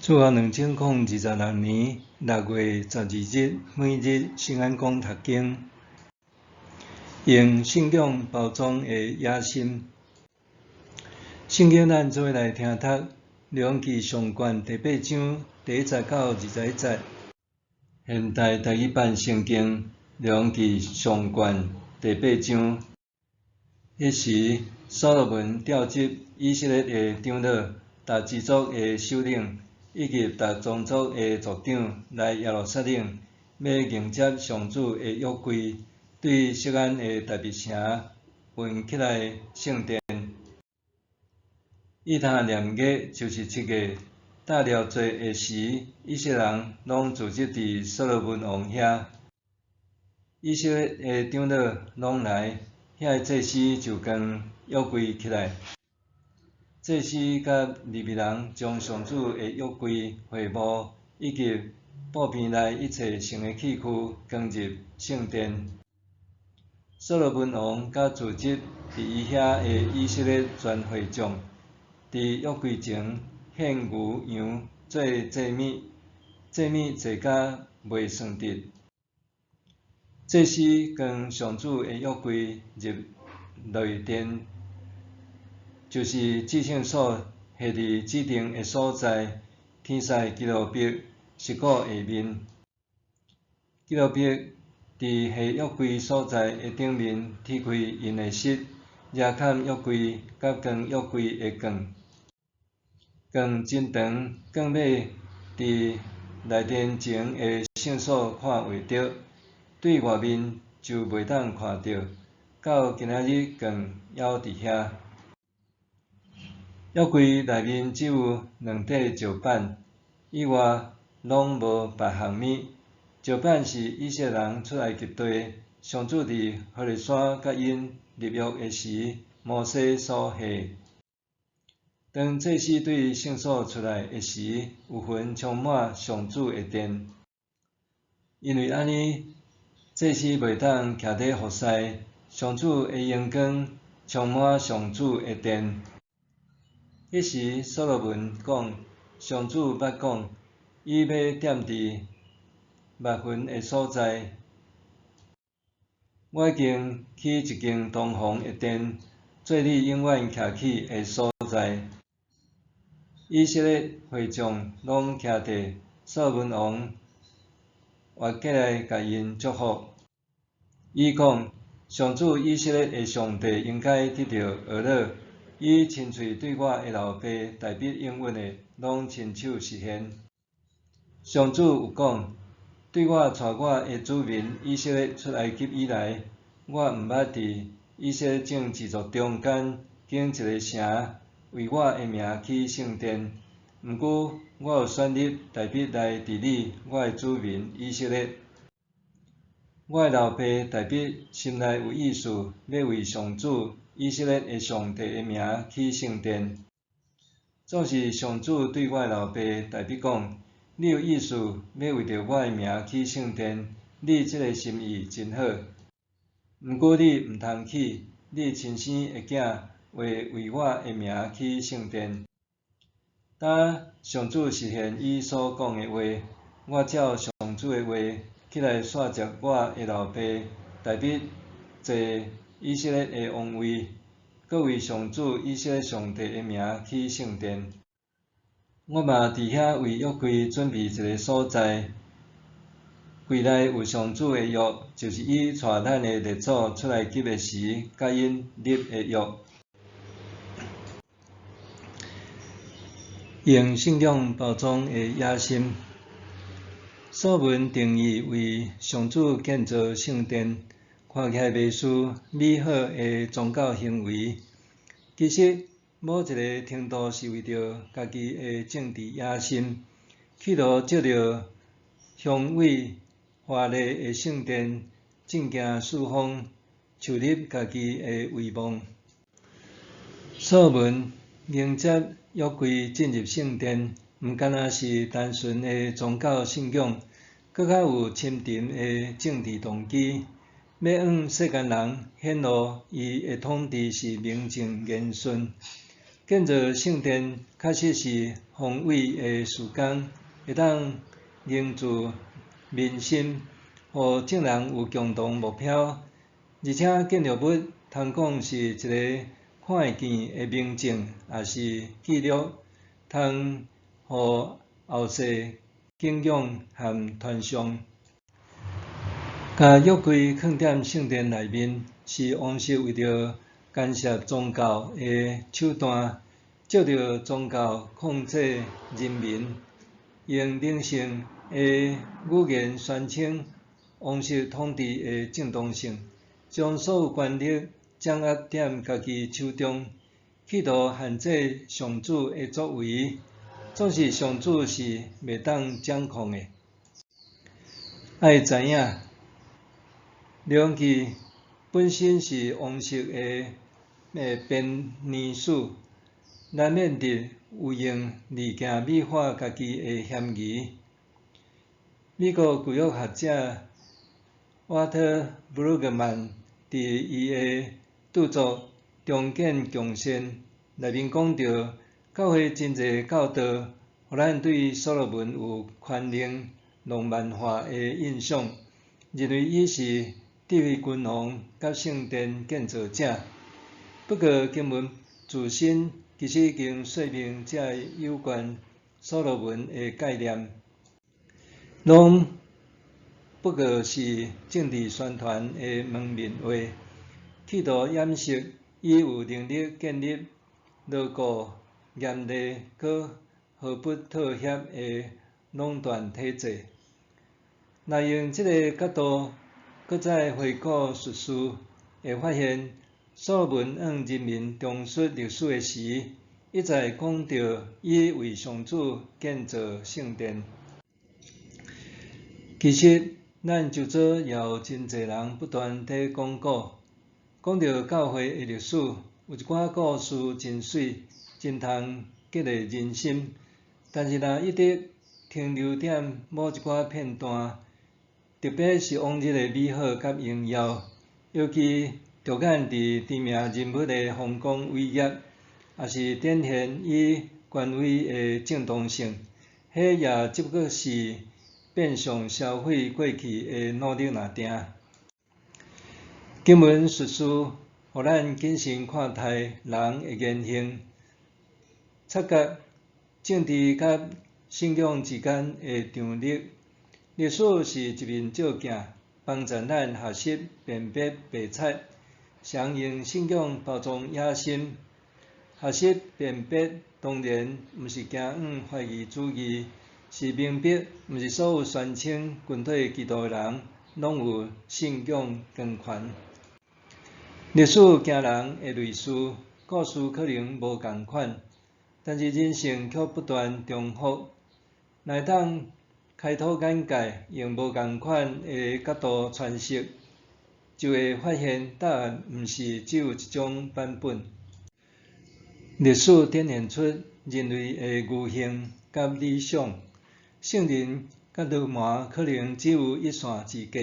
主後2026年6月12日，每日聖安講讀經，用信仰包裝的野心。聖經咱做伙來聽讀《列王紀上卷》第八章第一節到21節。現代台語版聖經《列王紀上卷》第八章。彼時，所羅門召集以色列的長老、逐支族的首領，以及逐宗族的族長來耶路撒冷，欲迎接上主的約櫃，對錫安的大衛城運起來聖殿。以他念月，就是7月，大寮節的時，以色列人攏聚集佇所羅門王遐。以色列的長老攏來，遐的祭司就扛約櫃起來。祭司佮利未人將上主的約櫃、會幕以及布棚內一切聖的器具扛入聖殿。所羅門王佮聚集佇伊遐的以色列全會眾，佇約櫃前獻牛羊做祭物，祭物濟甲袂算得。祭司扛上主的約櫃入內殿，就是至聖所下佇指定的所在，天使基路伯四顧下面。基路伯佇下約櫃所在的頂面踢開𪜶的膝，掠崁約櫃佮扛約櫃的棍。棍真長，棍尾佇內殿前的聖所看袂著，對外面就袂當看著。到今仔日棍猶佇遐。約櫃內面只有兩塊石板，以外攏無別項物。石板是以色列人出埃及地，上主佇何烈山佮𪜶立約的時，摩西所下。當祭司對聖所出來的時，有雲充滿上主的殿。因為按呢，祭司袂當徛佇服侍，上主的榮光充滿上主的殿。彼時，所羅門講：上主捌講，伊欲踮佇密雲的所在。我已經起一間堂皇的殿，做你永遠徛起的所在。以色列會眾攏徛佇，所羅門王越過來共𪜶祝福。伊講：上主以色列的上帝應該得著呵咾，伊親喙對我的老爸大衛應允的，攏親手實現。上主有講：對我帶我的子民以色列出埃及以來，我毋捌佇以色列眾支族中間建一个城，為我的名起聖殿。毋過，我有選立大衛來治理我的子民以色列。我的老爸大衛心內有意思，欲為上主以色列的上帝的名起聖殿。總是上主對我的老爸大衛講：你有意思欲為著我的名起聖殿，你這个心意真好。毋過你毋通起，你親生的囝會為我的名起聖殿。當上主實現伊所講的話，我照上主的話起來紲接我的老爸大衛坐以色列的王位，閣為上主以色列上帝的名起聖殿。我嘛佇遐為約櫃準備一个所在，櫃內有上主的約，就是伊帶咱的列祖出埃及的時，佮𪜶立的約。用信仰包裝的野心。所文定義為上主建造聖殿，看起來袂輸美好的宗教行為，其實某一个程度是為著家己的政治野心，企圖藉著雄偉華麗的聖殿，震驚四方，樹立家己的威望。所文迎接約櫃進入聖殿，毋干焦是單純的宗教信仰，閣較有深沉的政治動機，欲向世間人顯露伊的統治是名正言順。建造聖殿確實是宏偉的事工，會當凝聚民心，予眾人有共同目標。而且建築物通講是一个看會見的明證，抑是記錄，通予後世景仰和傳頌。共約櫃囥佇聖殿內面，是王室為著干涉宗教的手段，藉著宗教控制人民，用靈性的語言宣稱王室統治的正當性，將所有權力掌握佇家己手中，企圖限制上主的作為，總是上主是袂當掌控的。愛知影，列王記本身是王室的編年史，難免佇有用字件美化家己的嫌疑。美國舊約學者瓦特·布魯格曼佇伊的著作《重建共善》內面講著，教會真濟教導，予咱對所羅門有寬容、浪漫化的印象，認為伊是智慧君王佮聖殿建造者。不過經文自身其實已經說明這有關所羅門的概念，攏不過是政治宣傳的門面話，企圖掩飾伊有能力建立牢固、嚴厲閣毫不妥協的壟斷體制。若用這个角度，閣再回顧敘事，會發現所羅門向人民重述歷史的時，一再講著伊為上主建造聖殿。其實，咱周遭也有真濟人不斷佇講古，講著教會的歷史，有一寡故事真媠，真通激勵人心。但是若一直停留佇某一寡片段，特別是往日的美好佮榮耀，尤其著眼佇知名人物的豐功偉業，抑是展現伊權威的正當性，彼也只不過是變相銷毀過去的努力爾定。經文敘事，予咱謹慎看待人的言行，察覺政治佮信仰之間的張力。歷史是一面照鏡，幫助咱學習辨別白賊，常用信仰包裝野心。學習辨別當然毋是驚往懷疑主義，是明白毋是所有宣稱跟隨基督的人，攏有信仰光環。歷史驚人的類似，故事可能無仝款，但是人性卻不斷重複。若會當開拓眼界，用無仝款的角度詮釋，就會發現答案毋是只有一種版本。歷史展現出人類的愚行佮理想。聖人佮流氓可能只有一線之隔，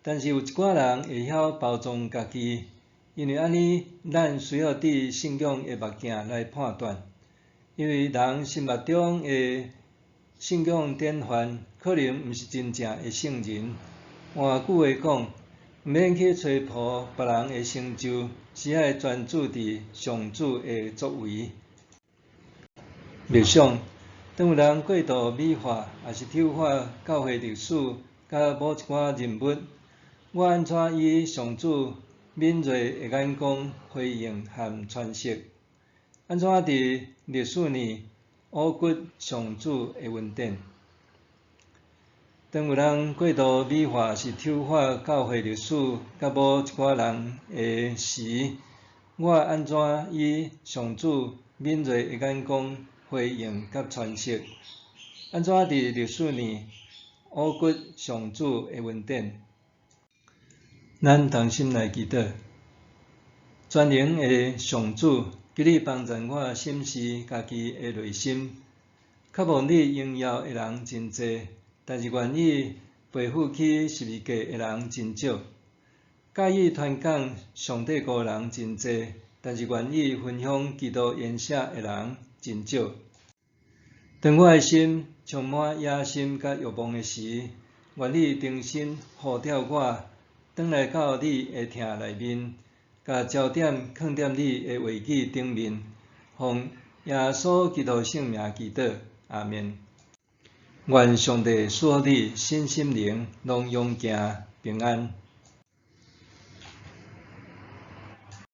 但是有一寡人會曉包裝家己，因為按呢，咱需要佇信仰的目鏡來判斷，因為人心目中的信仰典範可能毋是真正的聖人。換句話講，毋免去吹捧別人的成就，只愛專注佇上主的作為。默想，當有人過度美化，抑是醜化教會歷史佮某一寡人物，我按怎以上主敏銳的眼光回應和詮釋？按怎佇歷史內挖掘上主的恩典？當有人過度美化是醜化教會歷史佮某一寡人的時，我按怎以上主敏銳的眼光回應佮詮釋？按怎佇歷史內挖掘上主的恩典？咱同心來祈禱，全能的上主，求你幫助我審視家己的內心。渴望你榮耀的人真濟，但是願意背負起十字架的人真少。佮意傳講上帝國的人真濟，但是願意分享基督筵席的人真少。當我的心充滿野心佮欲望的時，願你重新呼召我，轉來到你的疼內面，共焦點囥佇你的話語頂面，奉耶穌基督聖名祈禱，阿們。願上帝賜予你身心靈攏勇健平安。